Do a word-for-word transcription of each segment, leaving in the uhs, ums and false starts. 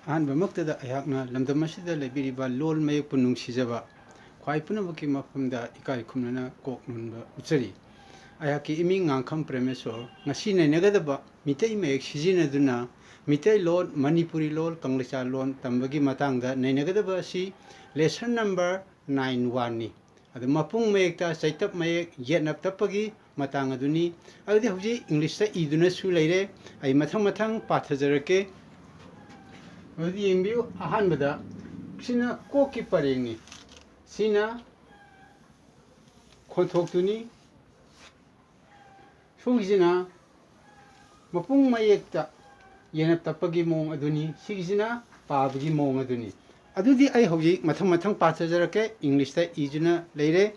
ꯑꯍꯥꯟꯕꯃꯛꯇꯗ ꯑꯩꯍꯥꯛꯅ ꯂꯝꯗꯝ ꯑꯁꯤꯗ ꯂꯩꯕꯤꯔꯤꯕ ꯂꯣꯜ ꯃꯌꯦꯛꯄꯨ ꯅꯨꯡꯁꯤꯖꯕ ꯈ꯭ꯋꯥꯏ ꯄꯨꯝꯅꯃꯛꯀꯤ ꯃꯐꯝꯗ ꯏꯀꯥꯏ ꯈꯨꯝꯅꯅ ꯀꯣꯛ ꯅꯣꯟꯕ ꯎꯠꯆꯔꯤ꯫ ꯑꯩꯍꯥꯛꯀꯤ ꯏꯃꯤꯡ ꯉꯥꯡꯈꯝ ꯄ꯭ꯔꯦꯃꯦꯁꯣꯔ꯫ ꯉꯁꯤ ꯅꯩꯅꯒꯗꯕ ꯃꯤꯇꯩ ꯃꯌꯦꯛ ꯁꯤꯖꯤꯟꯅꯗꯨꯅ ꯃꯤꯇꯩꯂꯣꯟ, ꯃꯅꯤꯄꯨꯔꯤ ꯂꯣꯟ, ꯀꯪꯂꯩꯆꯥ ꯂꯣꯟ ꯇꯝꯕꯒꯤ ꯃꯇꯥꯡꯗ ꯅꯩꯅꯒꯗꯕ ꯑꯁꯤ lesson number nine one ꯅꯤ꯫ ꯑꯗꯨ ꯃꯄꯨꯡ ꯃꯌꯦꯛꯇ ꯆꯩꯇꯞ ꯃꯌꯦꯛ ꯌꯦꯠꯅꯞ ꯇꯞꯄꯒꯤ ꯃꯇꯥꯡ ꯑꯗꯨꯅꯤ꯫ ꯑꯗꯨꯗꯤ ꯍꯧꯖꯤꯛ ꯏꯪꯂꯤꯁꯇ ꯏꯗꯨꯅꯁꯨ ꯂꯩꯔꯦ꯫ ꯑꯩ ꯃꯊꯪ ꯃꯊꯪ ꯄꯥꯊꯖꯔꯛꯀꯦ꯫ ꯑꯗꯨꯗꯤ ꯌꯦꯡꯕꯤꯌꯨ, ꯑꯍꯥꯟꯕꯗ ꯁꯤꯅ ꯀꯣꯛꯀꯤ ꯄꯔꯦꯡꯅꯤ, ꯁꯤꯅ ꯈꯣꯟꯊꯣꯛꯇꯨꯅꯤ, ꯁꯣꯝꯒꯤꯁꯤꯅ ꯃꯄꯨꯡ ꯃꯌꯦꯛꯇ ꯌꯦꯅꯞ ꯇꯞꯄꯒꯤ ꯃꯑꯣꯡ ꯑꯗꯨꯅꯤ, ꯁꯤꯒꯤꯁꯤꯅ ꯄꯥꯕꯒꯤ ꯃꯑꯣꯡ ꯑꯗꯨꯅꯤ꯫ ꯑꯗꯨꯗꯤ ꯑꯩ ꯍꯧꯖꯤꯛ ꯃꯊꯪ ꯃꯊꯪ ꯄꯥꯊꯖꯔꯛꯀꯦ, ꯏꯪꯂꯤꯁꯇ ꯏꯗꯨꯅ ꯂꯩꯔꯦ꯫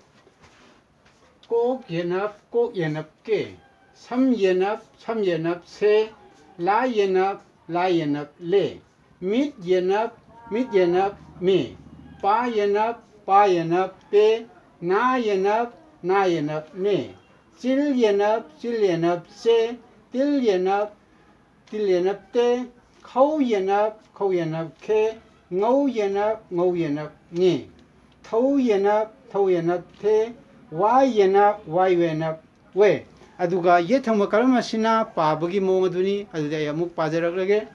ꯀꯣꯛ ꯌꯦꯅꯞ, ꯀꯣꯛ ꯌꯦꯅꯞ ꯀꯦ꯫ ꯁꯝ ꯌꯦꯅꯞ, ꯁꯝ ꯌꯦꯅꯞ ꯁꯦ꯫ ꯂꯥ ꯌꯦꯅꯞ, ꯂꯥ ꯌꯦꯅꯞ ꯂꯦ꯫ ꯃꯤꯠ ꯌꯦꯅꯞ, ꯃꯤꯠ ꯌꯦꯅꯞ ꯃꯦ꯫ ꯄꯥ ꯌꯦꯅꯞ, ꯄꯥ ꯌꯦꯅꯞ ꯄꯦ꯫ ꯅꯥ ꯌꯦꯅꯞ, ꯅꯥ ꯌꯦꯅꯞ ꯅꯦ꯫ ꯆꯤꯜ ꯌꯦꯅꯞ, ꯆꯤꯜ ꯌꯦꯅꯞ ꯆꯦ꯫ ꯇꯤꯜ ꯌꯦꯅꯞ, ꯇꯤꯜ ꯌꯦꯅꯞ ꯇꯦ꯫ ꯈꯧ ꯌꯦꯅꯞ, ꯈꯧ ꯌꯦꯅꯞ ꯈꯦ꯫ ꯉꯧ ꯌꯦꯅꯞ, ꯉꯧ ꯌꯦꯅꯞ ꯉꯦ꯫ ꯊꯧ ꯌꯦꯅꯞ, ꯊꯧ ꯌꯦꯅꯞ ꯊꯦ꯫ ꯋꯥ ꯌꯦꯅꯞ, ꯋꯥ ꯌꯦꯅꯞ ꯋꯦ꯫ ꯑꯗꯨꯒ ꯌꯦꯠ ꯊꯪꯕ column ꯑꯁꯤꯅ ꯄꯥꯕꯒꯤ ꯃꯑꯣꯡ ꯑꯗꯨꯅꯤ꯫ ꯑꯗꯨꯗꯤ ꯑꯩ ꯑꯃꯨꯛ ꯄꯥꯖꯔꯛꯂꯒꯦ꯫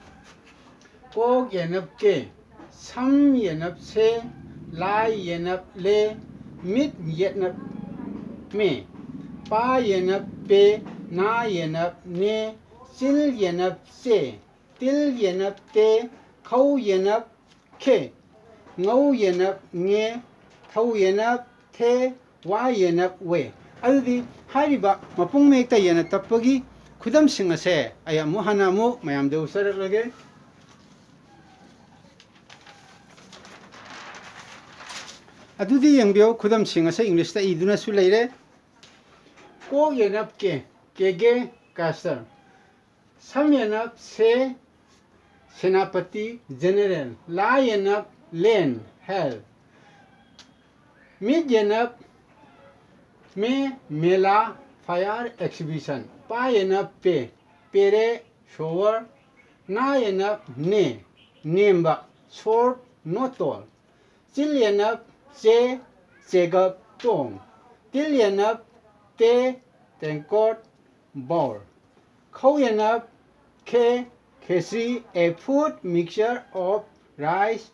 ꯀꯣꯛ ꯌꯦꯅꯞ ꯀꯦ꯫ ꯁꯝ ꯌꯦꯅꯞ ꯁꯦ꯫ ꯂꯥꯏ ꯌꯦꯅꯞ ꯂꯦ꯫ ꯃꯤꯠ ꯌꯦꯅꯞ ꯃꯦ꯫ ꯄꯥ ꯌꯦꯅꯞ ꯄꯦ꯫ ꯅꯥ ꯌꯦꯅꯞ ꯅꯦ꯫ ꯆꯤꯜ ꯌꯦꯅꯞ ꯆꯦ꯫ ꯇꯤꯜ ꯌꯦꯅꯞ ꯇꯦ꯫ ꯈꯧ ꯌꯦꯅꯞ ꯈꯦ꯫ ꯉꯧ ꯌꯦꯅꯞ ꯉꯦ꯫ ꯊꯧ ꯌꯦꯅꯞ ꯊꯦ꯫ ꯋꯥ ꯌꯦꯅꯞ ꯋꯦ꯫ ꯑꯗꯨꯗꯤ ꯍꯥꯏꯔꯤꯕ ꯃꯄꯨꯡ ꯃꯌꯦꯛꯇ ꯌꯦꯅꯞ ꯇꯞꯄꯒꯤ ꯈꯨꯗꯝꯁꯤꯡ ꯑꯁꯦ ꯑꯩ ꯑꯃꯨꯛ ꯍꯟꯅ ꯑꯃꯨꯛ ꯃꯌꯥꯝꯗ ꯎꯠꯆꯔꯛꯂꯒꯦ꯫ ꯑꯗꯨꯗꯤ ꯌꯦꯡꯕꯤꯌꯨ, ꯈꯨꯗꯝꯁꯤꯡ ꯑꯁꯦ ꯏꯪꯂꯤꯁꯇ ꯏꯗꯨꯅꯁꯨ ꯂꯩꯔꯦ꯫ ꯀꯣꯛ ꯌꯦꯅꯞ ꯀꯦ, ꯀꯦꯒꯦ ꯀꯥꯁꯇꯔ꯫ ꯁꯝ ꯌꯦꯅꯞ ꯁꯦ, ꯁꯦꯅꯥꯄꯇꯤ ꯖꯦꯅꯦꯔꯦꯜ꯫ ꯂꯥ ꯌꯦꯅꯞ ꯂꯦꯟ, ꯍꯦꯜ꯫ ꯃꯤꯠ ꯌꯦꯅꯞ ꯃꯦ, ꯃꯦꯂꯥ, ꯐꯥꯌꯔ ꯑꯦꯛꯁꯤꯕꯤꯁꯟ꯫ ꯄꯥ ꯌꯦꯅꯞ ꯄꯦ, ꯄꯦꯔꯦ, ꯁꯣꯋꯔ꯫ ꯅꯥ ꯌꯦꯅꯞ ꯅꯦ, ꯅꯦꯝꯕ, short, not tall. ꯆꯤꯜ ꯌꯦꯅꯞ, ꯆꯦ, ꯆꯦꯒꯞ, ꯇꯣꯡ꯫ ꯇꯤꯜ ꯌꯦꯅꯞ, ꯇꯦ, ꯇꯦꯡꯀꯣꯠ, bowl꯫ ꯈꯧ ꯌꯦꯅꯞ, ꯈꯦ, ꯈꯦꯆ꯭ꯔꯤ, a food mixture of rice,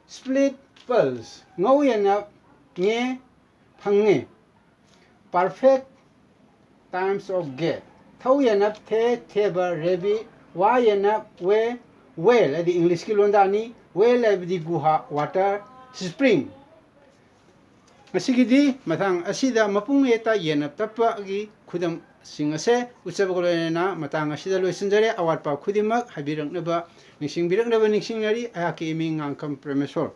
split, pulse꯫ ꯉꯧ ꯌꯦꯅꯞ, ꯉꯦ, ꯐꯪꯉꯦ꯫ Perfect times of ꯒꯦ꯫ ꯊꯧ ꯌꯦꯅꯞ, ꯊꯦ, ꯊꯦꯕ, rabbit꯫ ꯋꯥ ꯌꯦꯅꯞ, ꯋꯦ, whale ꯍꯥꯏꯗꯤ English ꯀꯤ ꯂꯣꯟꯗꯥꯅꯤ꯫ Well ꯍꯥꯏꯕꯗꯤ ꯒꯨꯍꯥ, water, spring꯫ ꯉꯁꯤꯒꯤꯗꯤ ꯃꯇꯥꯡ ꯑꯁꯤꯗ ꯃꯄꯨꯡ ꯂꯦꯇ ꯌꯦꯅꯞ ꯇꯞꯄꯒꯤ ꯈꯨꯗꯝꯁꯤꯡ ꯑꯁꯦ ꯎꯠꯆꯕꯒ ꯂꯣꯏꯅꯅ ꯃꯇꯥꯡ ꯑꯁꯤꯗ ꯂꯣꯏꯁꯤꯟꯖꯔꯦ꯫ ꯑꯋꯥꯠꯄ ꯈꯨꯗꯤꯡꯃꯛ ꯍꯥꯏꯕꯤꯔꯛꯅꯕ, ꯅꯤꯡꯁꯤꯡꯕꯤꯔꯛꯅꯕ ꯅꯤꯡꯁꯤꯡꯅꯔꯤ꯫ ꯑꯩꯍꯥꯛꯀꯤ ꯏꯃꯤꯡ ꯉꯥꯡꯈꯝ ꯄ꯭ꯔꯦꯃꯦꯁꯣꯔ꯫